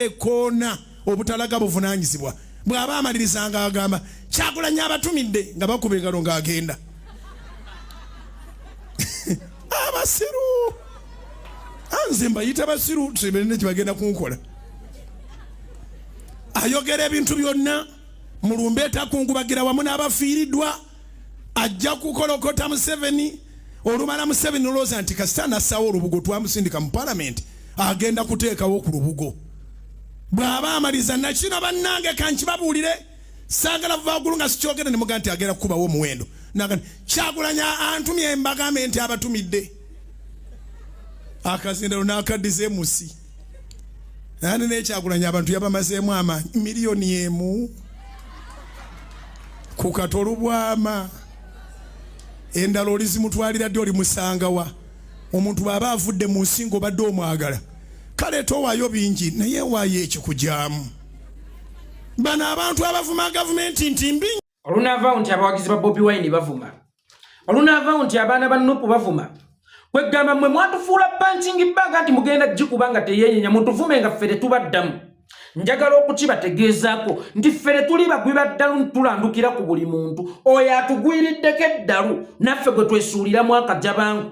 Ekoona obutalaga buvunaanyizibwa. Bw'aba amaliriza ng'agamba Kyagulanyi abatumidde, nga bakuba engalo ng'agenda. Abasiru, anze mbayita basiru, tebirina kyebagenda kunkola. Ayogera ebintu byonna mulumbe etakungubagira wamu n'abafiiriddwa. Ajja kukolokota Museveni. Olumala Museveni olowooza nti kasita nassawo olubugo twamusindika mu palamenti, agenda kuteekawo ku lubugo. Bw'aba amaliza nakino, bannange, kankibabuulire, saagala vagulu nga sikyogere ne muga nti agenda kukubawo omuwendo. Naga Kyagulanyi antumye mbagambe nti abatumidde. Akazindalo n'akaddiza emusi nani nekyagulanyi abantu yabamazeemu amaanyi. 1 million ku katolubwama, endala olizimutwalira ddi? Olimusangawa? Omuntu bw'aba avudde mu nsi ng'obadde omwagala, kale towaayo bingi, naye waayo ekikujaamu. Bano abantu abavuma gavumenti nti mbi. Olunaavaawo nti abawagizi ba Bobi Wine bavuma, olunaavaawo nti abaana ba NUP bavuma, kwegamba mmwe mwatufuula punching bag nti mugenda gikuba nga teyenyenya, mutuvume nga ffe tetubaddamu. Njagala okukibategeezaako nti ffe tetuli bagwi ba ddalu, tulandukira ku buli muntu oyo atugwiriddeko eddalu, naffe gwe twesuuliramu akajabangu.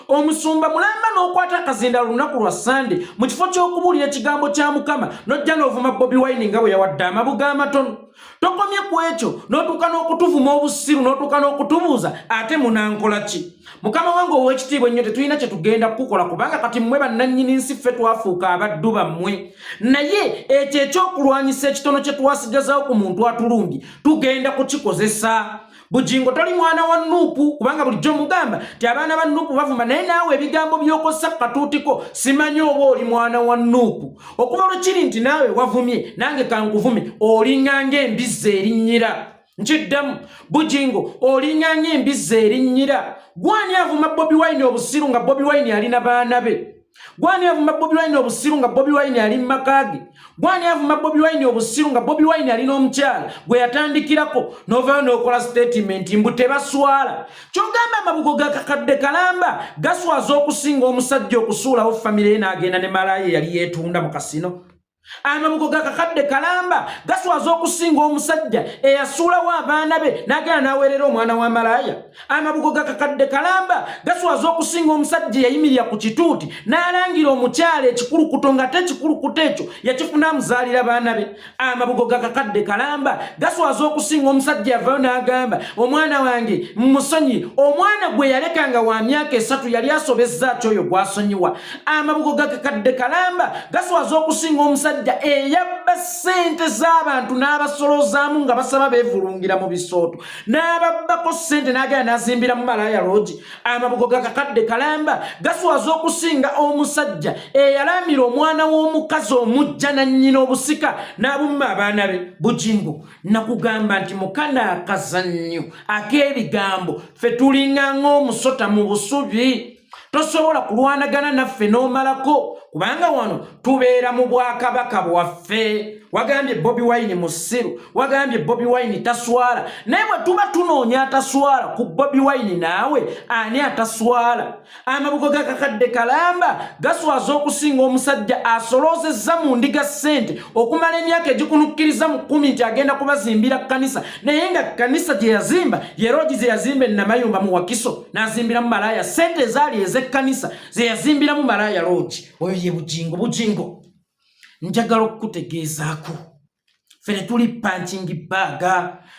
Omusumba mulamba n'okwata akazinda lunaku lwa Sande, mu kifo ky'okubuulira ekigambo kya Mukama, n'ojja n'ovuma Bobi Wine nga bwe yawadde amabuga amatono. Tokomye ku ekyo, n'otuuka n'okutuvuma obusiru, n'otuuka n'okutubuuza ate munankola ki? Mukama wange ow'ekitiibwa ennyo, tetulina kye tugenda kukukola, kubanga kati mmwe bannannyini nsi, ffe twafuuka abaddu bammwe. Naye ekyo ekyokulwanyisa ekitono kye twasigazawo ku muntu atulumbye, tugenda kukikozesa. Bugingo, toli mwana wa NUP, kubanga bulijjo mugamba nti abaana ba NUP bavuma, naye naawe ebigambo by'okozesa ku katuutiko, simanyi oba oli mwana wa NUP. Okuva lwe kiri nti naawe wavumye, nange kankuvume. Olinga ng'embizzi erinnyira. Nkiddamu, Bugingo, olinga ng'embizzi erinnyira. Gwani avuma Bobi Wine obusiru nga Bobi Wine alina baana be? Gwani avuma Bobi Wine obusiru nga Bobi Wine ali mu maka ge? Gwani avuma Bobi Wine obusiru nga Bobi Wine alina omukyala gwe yatandikirako? N'ovaayo n'okola statement mbu tebaswala. Kyogamba amabugo ga kakadde kalamba gaswaza okusinga omusajja okusuulawo famire ye n'agenda ne malaaya eyali yeetunda mu kasino? Amabugo ga kakadde kalamba gaswaza okusinga omusajja eyasuulawo abaana be n'agenda n'aweerera omwana wa malaaya? Amabugo ga kakadde kalamba gaswaza okusinga omusajja eyayimirira ku kituuti n'alangira omukyala ekikulukuto, nga te ekikulukuto ekyo yakifuna amuzaalira baana be? Amabugo ga kakadde kalamba gaswaza okusinga omusajja yavayo n'agamba, "Omwana wange musonyi," omwana gwe yaleka nga wa myaka 3. Yali asobezza ki oyo gw'asonyiwa? Amabugo ga kakadde kalamba gaswaza okusinga omusajja eyabba ssente z'abantu n'abasolozaamu nga basaba beevulungira mu bisooto, n'ababbako ssente n'agenda n'azimbira mu malaaya loogi. Amabugo ga kakadde kalamba gaswaza okusinga omusajja eyalamira omwana w'omukazi omujja na nnyina obusika n'abumma abaana be. Bugingo, nakugamba nti mukana akazannyo ak'ebigambo, ffe tulinga ng'omusota mu busubi, tosobola kulwanagana naffe n'omalako, kubanga wano tubeera mu bwakabaka bwaffe. Wagambye Bobi Wine musiru, wagambye Bobi Wine taswala, naye bwe tuba tunoonya ataswala ku Bobi Wine, naawe ani ataswala? Amabugo ga kakadde kalamba gaswaza okusinga omusajja asoloozezza mu ndiga ssente okumala emyaka egikunukkiriza mu 10 nti agenda kubazimbira kkanisa, naye nga kkanisa gye yazimba ye loogi ze yazimba enamayumba mu Wakiso, n'azimbiramu malaaya. Ssente ezaali ez'ekkanisa ze yazimbiramu malaaya loogi. Oyo ye Bugingo. Bugingo, njagala okukutegeezaako, ffe tetuli punching bag.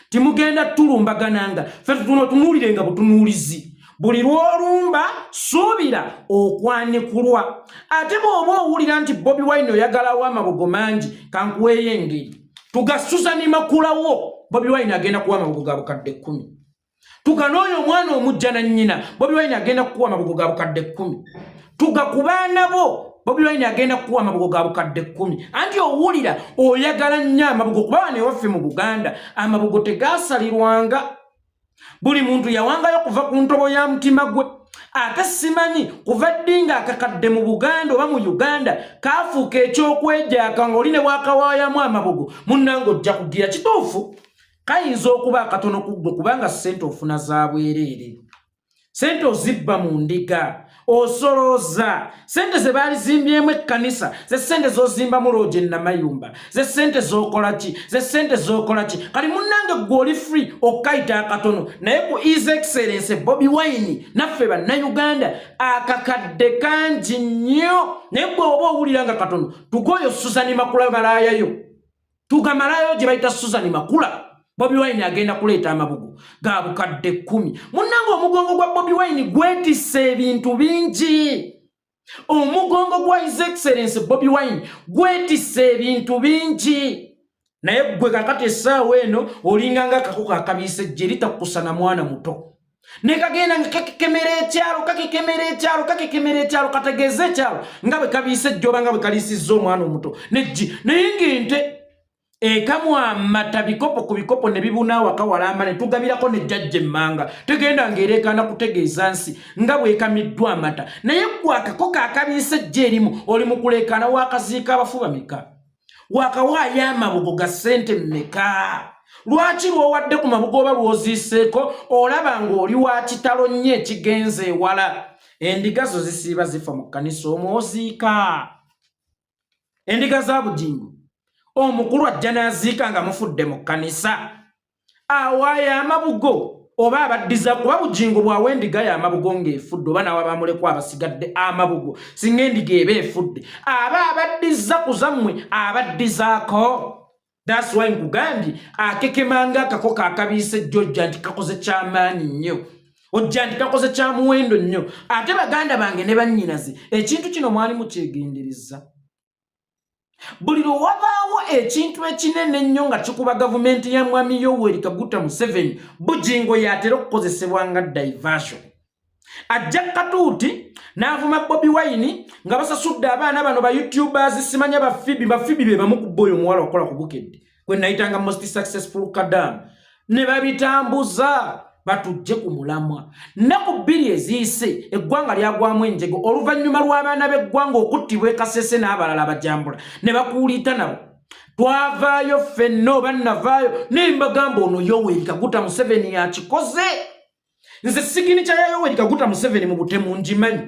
Timugenda tulumbagananga, ffe tutunuulire nga butunuulizi. Buli lw'olumba suubira okwanikulwa. Ate bw'oba owulira nti Bobi Wine oyagalawo amabugo mangi, kankuweeyo engeri tugasuza nimakulawo. Bobi Wine agenda kuwa amabugo ga bukadde 10. Tuga n'oyo omwana omujja na nnyina, Bobi Wine agenda kukuwa amabugo ga bukadde 10. Tuga ku baana bo, Bobi Wine agenda kukuwa amabugo ga bukadde 10. Anti owulira oyagala nnyo amabugo, kuba wano ewaffe mu Buganda amabugo tegasalirwanga, buli muntu yawangayo kuva ku ntobo ya mutima gwe. Ate simanyi kuva ddi nga akakadde mu Buganda oba mu Uganda kafuuka ekyokwejaaka, ng'oli ne bwakawaayamu amabugo, munnange ojja kugira. Kituufu, kayinza okuba akatono ku ggwe, kubanga ssente ofuna za bwereere, sente ozibba mu ndiga. Osolooza sente ze baalizimbyemu ekkanisa, ze sente z'ozimbamu loogi enamayumba, ze sente z'okola ki, ze sente z'okola ki. Kali munnange gwe oli free okukayita akatono, naye ku His Excellence Bobi Wine naffe Bannayuganda akakadde kangi nnyo. Naye gwe oba owulira nga katono, tugoyo Susan Makula malaayayo, tugamalayo gye bayita Susan Makula. Bobi Wine agenda kuleeta amabugo ga 10,000. Munnange, omugongo gwa Bobi Wine gwetisse ebintu bingi. Omugongo gwa His Excellence Bobi Wine gwetisse ebintu bingi, naye gwe kakati essaawa eno olinganga akakoko akabiisa ejje eritakukusa na mwana muto, ne kagenda nga kakekemera ekyalo, kakekemera ekyalo, kakekemera ekyalo, kategeeza ekyalo nga bwe kabiisa ejje oba nga bwe kaliisizza omwana omuto nejji. Naye ng'ente ekamwa amata bikopo ku bikopo ne bibuna awaka walamba, ne tugabirako ne jjajja emmanga, tegenda ng'ereekaana kutegeeza nsi nga bwekamiddwa amata. Naye gwe akakoko akabiisa ejja erimu oli mu kuleekaana, waakaziika abafu bameka? Wakawaayo amabugo ga ssente mmeka? Lwaki lw'owadde ku mabugo oba lw'oziiseeko olaba ng'oli wa kitalo nnyo ekigenze ewala? Endiga zo zisiiba zifa mu kkanisa omwoziika endiga za Bugingo. Omukulu ajja n'aziika nga mufudde mu kkanisa, awaayo amabugo oba abaddiza? Kuba Bugingo bw'awa endiga yo amabugo ng'efudde, oba nawe abamulekwa abasigadde amabugo, singa endiga eba efudde, aba abaddiza ku zammwe, abaddizaako. That's why nkugambye akekemanga akakoko akabiisa ejjojja nti kakoze kyamaanyi nnyo, ojja nti kakoze kyamuwendo nnyo. Ate baganda bange ne bannyinaze, ekintu kino mwali mukyegendereza. Buli lwe wabaawo ekintu ekinene ennyo nga kikuba gavumenti ya Mwami Yoweri Kaguta Museveni, Bugingo yatera okukozesebwa nga diversion. Ajja katuuti n'avuma Bobi Wine nga basasudde abaana bano ba YouTubers, simanya bafibi. Bafibi be bamu ku boyo omuwala okola ku Bukedde gwe nayitanga most successful kadam, ne babitambuza batujje ku mulamwa. Nnaku 2 eziyise eggwanga lyagwamu enjego oluvannyuma lw'abaana b'eggwanga okuttibwa e Kasese n'abalala abajambula ne bakuuliita nabo. Twavaayo ffenna oba navaayo naye mbagamba ono Yoweri Kaguta Museveni yakikoze. Nze signature ya Yoweri Kaguta Museveni mu butemu ngimanyi.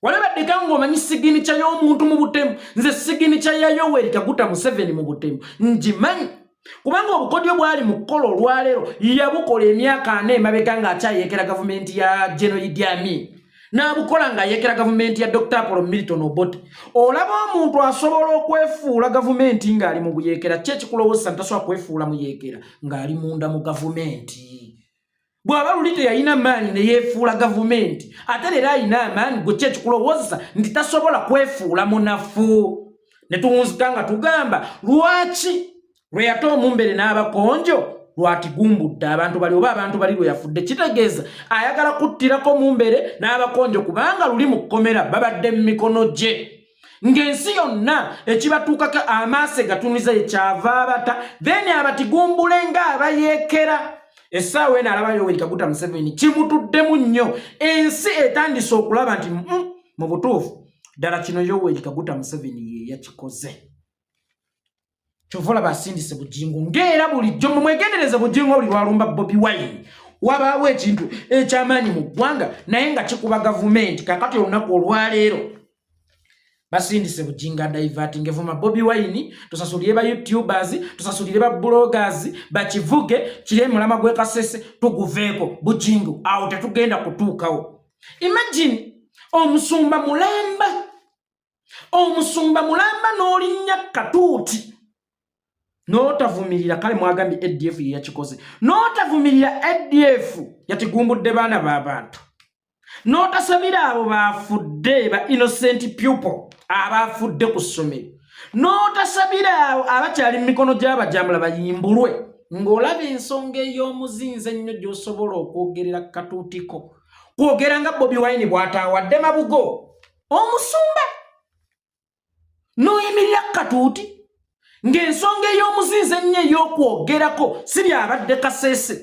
Wali baddeka ng'omanyi signature y'omuntu mu butemu? Nze signature ya Yoweri Kaguta Museveni mu butemu ngimanyi, kubanga obukodyo bwali mu kukola olwaleero yabukola emyaka 40 emabega ng'akyayekera gavumenti ya General Idi Amin, n'abukola ng'ayekera gavumenti ya Dr Apollo Milton Obote. Olaba omuntu asobola okwefuula gavumenti ng'ali mu buyeekera, ki ekikulowooza nti tasobola kwefuula muyeekera ng'ali munda mu gavumenti? Bw'aba luli teyalina maanyi ne yeefuula gavumenti, ate leero alina amaanyi, gwe ki ekikulowoozesa nti tasobola kwefuula munafu? Ne tuwunzika nga tugamba lwaki lwe yate omumbere n'abakonjo lwatigumbudde abantu bali oba abantu bali lwe yafudde. Kitegeeza ayagala kuttirako mumbere n'abakonjo, kubanga luli mu kkomera babadde mu mikono gye ng'ensi yonna ekibatuukako amaaso egatuniza, ekyava abata, then abatigumbule ng'abayeekera. Essaawa eno alaba Yoweri Kaguta Museveni kimutuddemu nnyo. Ensi etandise okulaba nti mu butuufu ddala kino Yoweri Kaguta Museveni ye yakikoze. Kyova olaba asindise Bugingo ng'era bulijjo. Mumwegendereze Bugingo, buli lwalumba Bobi Wine wabaawo ekintu ekyamaanyi mu ggwanga naye nga kikuba gavumenti. Kakati olunaku olwaleero basindise Bugingo diverting evuma Bobi Wine, tusasulire ba YouTubers, tusasulire ba bloggers, bakivuge kiri emulama gw'e Kasese tuguveeko. Bugingo awo tetugenda kutuukawo. Imagine omusumba mulamba, omusumba mulamba n'olinnya katuuti n'otavumirira. Kale mwagambye ADF ye yakikoze, n'otavumirira ADF yatigumbudde baana b'abantu, n'otasabira abo bafudde, ba innocent people abafudde ku ssomero, n'otasabira abo abakyali mu mikono gy'abajamula bayimbulwe, ng'olaba ensonga ey'omuzinzi ennyo gy'osobola okwogerera katuutiko kwogera nga Bobi Wine bw'ataawadde mabugo. Omusumba n'oyimirira katuuti ng'ensonga ey'omuzinzi ennyo ey'okwogerako si byabadde Kaseese,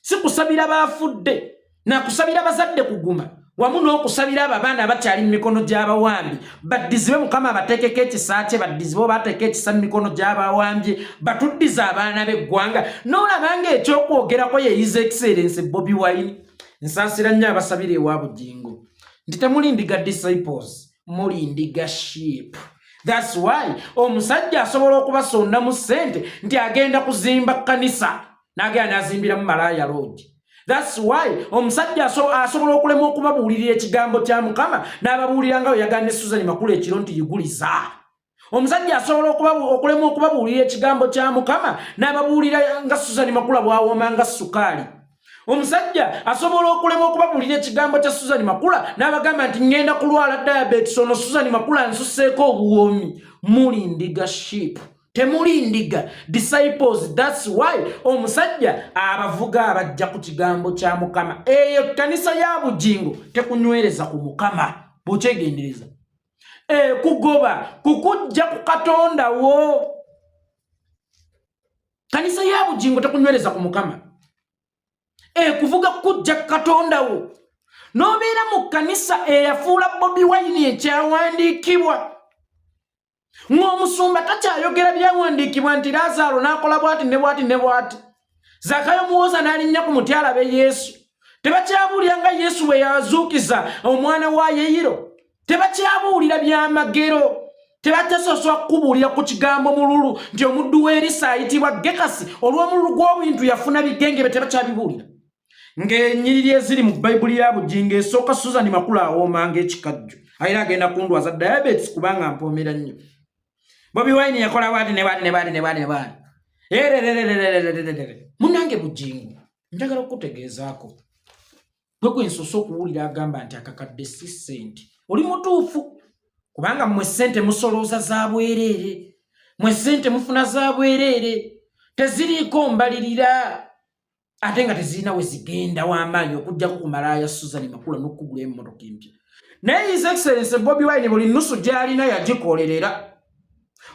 si kusabira baafudde nakusabira bazadde kuguma wamu n'okusabira abo abaana abakyali mu mikono gy'abawambi baddizibwe, Mukama abateekeko ekisa kye, baddizibwe oba ateeke ekisa mu mikono gy'abawambye, batuddize abaana b'eggwanga. N'olaba ng'ekyokwogerako ye His Excellence Bobi Wine. Nsaasira nnyo abasabira ewa Bugingo. nti temuli ndiga disciples, muli ndiga sheep. Thats why omusajja asobola okubasondamu ssente nti agenda kuzimba kkanisa, n'agenda n'azimbiramu malaaya lodge. Thats why omusajja asobola okulema okubabuulirira ekigambo kya Mukama, n'ababuulira nga bwe yagambye Susan Makula ekiro nti yiguliza. Omusajja asobola okulema okubabuulira ekigambo kya Mukama, n'ababuulira nga Susan Makula bw'awooma nga sukaali. Omusajja asobola okulema okubabuulira ekigambo kya Susan Makula, n'abagamba nti ŋŋenda kulwala diabetes, ono Susan Makula nsuseeko obuwoomi. Muli ndiga sheep, temuli ndiga disciples. Thats why omusajja abavuga abajja ku kigambo kya Mukama. Eyo kkanisa ya Bugingo tekunywereza ku Mukama bw'okyegendereza, ekugoba kukujja ku Katonda wo. Kanisa ya Bugingo tekunywereza ku Mukama, ekuvuga kujja ku Katonda wo. N'obeera mu kkanisa eyafuula Bobi Wine ekyawandiikibwa, ng'omusumba takyayogera byawandiikibwa nti Laazaalo n'akola bwati ne bwati ne bwati, Zakayo muwoza n'alinnya ku muti alabe Yesu. Tebakyabuulira nga Yesu bwe yazuukiza omwana wa Yeyiro. Tebakyabuulira byamagero. Tebatasoswa kukubuulira ku kigambo mululu nti omuddu w'Erisa ayitibwa Gekasi olw'omululu gw'obintu yafuna bigenge bye. Tebakyabibuulira. Ng'ennyiriri eziri mu Bayibuli ya Bugingo esooka, Susan Makula awooma ng'ekikajjo, ayira agenda kundwaza diabetes kubanga mpoomera nnyo. Bobi Wine yakola bwati ne bwati ne bwati ne bwati ne bwati. Erererererererere. Munnange Bugingo, njagala okukutegeezaako, gwe gwe nsoose okuwulira agamba nti akakadde si ssente. Oli mutuufu, kubanga mmwe ssente musolooza za bwereere, mmwe ssente mufuna za bwereere, teziriiko mbalirira, ate nga tezirina we zigenda w'amaanyi okuggyako ku malaaya Susan Makula n'okukugula emmotoka empya. Naye His Excellence Bobi Wine buli nusu gy'alina yagikolerera.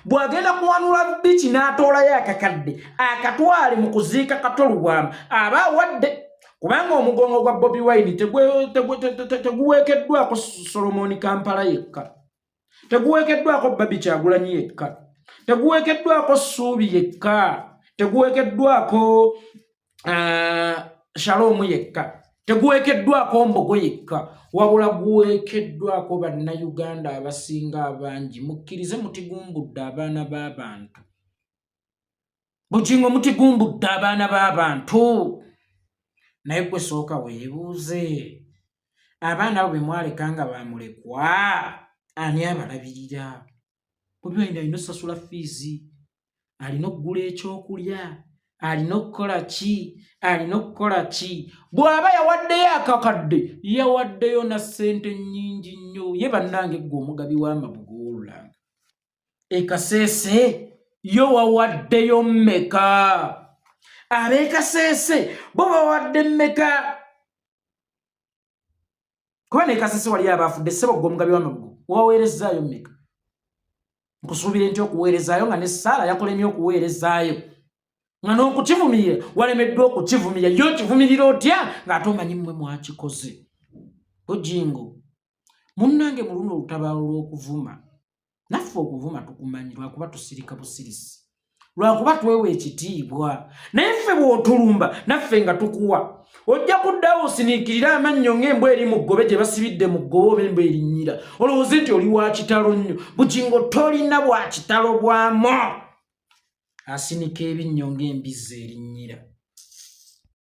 Bw'agenda kuwanula biki n'atoolayo akakadde akatwale mu kuziika Kato Lubwama, aba awadde, kubanga omugongo gwa Bobi Wine teguweekeddwako Solomoni Kampala yekka, teguweekeddwako Babi Kyagulanyi yekka, teguweekeddwako Ssuubi yekka, teguweekeddwako Shalom yekka, teguweekeddwako Mbogo yekka, wabula guweekeddwako Bannayuganda abasinga abangi. Mukkirize, mutigumbudde abaana b'abantu. Bugingo, mutigumbudde abaana b'abantu. Naye gwe sooka weebuuze, abaana abo be mwaleka nga bamulekwa, ani abalabirira? Bobi Wine alina osasula fiizi, alina okugula ekyokulya, alina okukola ki, alina okukola ki? Bw'aba yawaddeyo akakadde, yawaddeyo na ssente nnyingi nnyo. Ye bannange, ggwe omugabi w'amabugo w'olulanga ekaseese, yo wawaddeyo mmeka? Ab'ekaseese bo bawadde mmeka? Kuba nekasese wali abafudde. Ssebo gwe omugabi w'amabugo, waweerezaayo mmeka? Nkusuubire nti okuweerezaayo nga ne Saala yakolemye okuweerezaayo, nga n'okukivumirira walemeddwa okukivumirira. Yo okivumirira otya ng'ate omanyi mmwe mwakikoze? Bugingo munnange, mu luno olutabaalo lw'okuvuma, naffe okuvuma tukumanyi, lwakuba tusirika busirisi, lwakuba twewa ekitiibwa. Naye ffe bw'otulumba naffe nga tukuwa, ojja kuddawo osiniikirire amannyo ng'embwa eri mu ggobe gye basibidde mu ggobe, oba embwa erinnyira, olowooze nti oli wa kitalo nnyo. Bugingo, tolina bwa kitalo bwamu. Asinika ebinnyo ng'embizzi erinnyira.